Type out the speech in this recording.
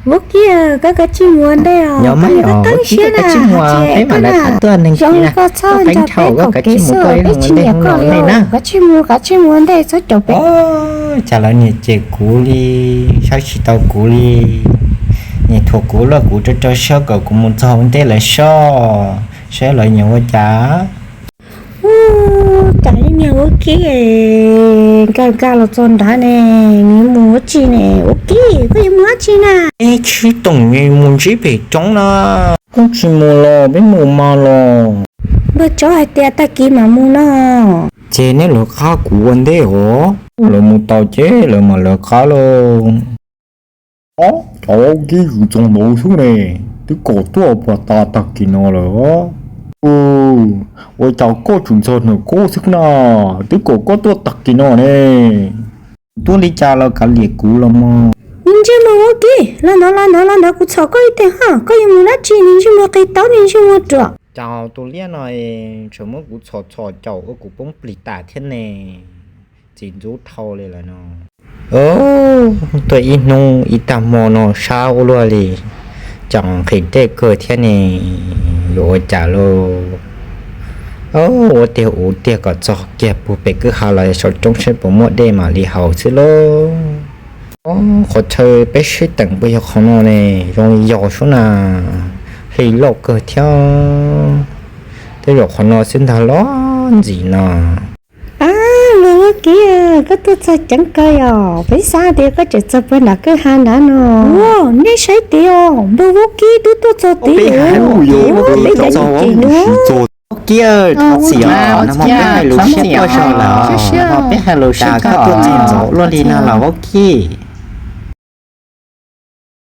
Vaub Kib, koj kav tsij mus ua ntej os. Nyob mas os, Vaub Kib, koj kav tsij mus, peb mam li tuaj neeg zoo li koj txhob nco peb qaum kev xwb, peb tsis nyiam koj li. Kav tsij mus, kav tsij mus ua ntej txhob caum peb. Cas lawv niam cem kuv li, saib tsis tau kuv li, niam thuam kuv lawm, kuv rau rau siab kom kuv mus txog ua ntej lawv soj, saib lawv nyiam ua cas. Ub, cas ib niag Vaub Kib nkag nkag los txog nrad ne, nws mus ua tsi ne? Vaub Kib, koj yuav mus dab tsi na? Peb sib toom mus ntsib pem roob na. Koj tsis mus los peb mus mas los. Npawg Tsov hais tias tag kis mam mus no. Ces nej lawv qab kuv ua ntej os, lawv mus tau ces lawv mam lawv qab lauj. Ob, cov Vaub Kib yws txog ntawd xwb ne, twb kom tuaj puag ta tag kis no lawm. Ua cas koj tseem ntxhov hnawm kub xwb na, twb kom koj tuaj tag kis no ne. Tuaj li cas los kav liam kuv los mog. Niag ntsej muag Vaub Kib, los ntawd los ntawd los ntawd, kuv txhom koj ib teg ho, koj yuav mus dab tsi niag ntsej muag qis taub niag ntsej muag ruam? Cas tus liab no tseem muab kuv txhom txhom caum ua kuv poob plig tas thiab ne. Txiv ntxub dhau li lawm no. Tuaj ib hnub ib tag hmo no sab ua luaj li, cas nqhis dej kawg thiab ne, yuav ua cas lauj? Ua tiag ua tiag kom txog kiag puag pem kwj ha los saum roob seb puas muaj dej mam li haus xwb lauj. Qhov chaw peb sib teem puas yog qhov no ne? Zoo li yog sub na, hli loj kawg thiab. Tej zaum qhov no xwb ntag los ntxim no. Ab, Vaub Kib, koj tuaj txog ceev kawg yom, peb xav tias koj tseem txog puag nram kwj ha nrad no. Ua, nej saib tid os, npawg Vaub Kib twb tuaj txog tid lawm. Peb cov niam tsev no. Vaub Kib, txhob txim os, nag hmo peb hais lus siab tuaj zog lawm, peb hais lus siab koj tuaj txog ntxov luaj li no los Vaub Kib.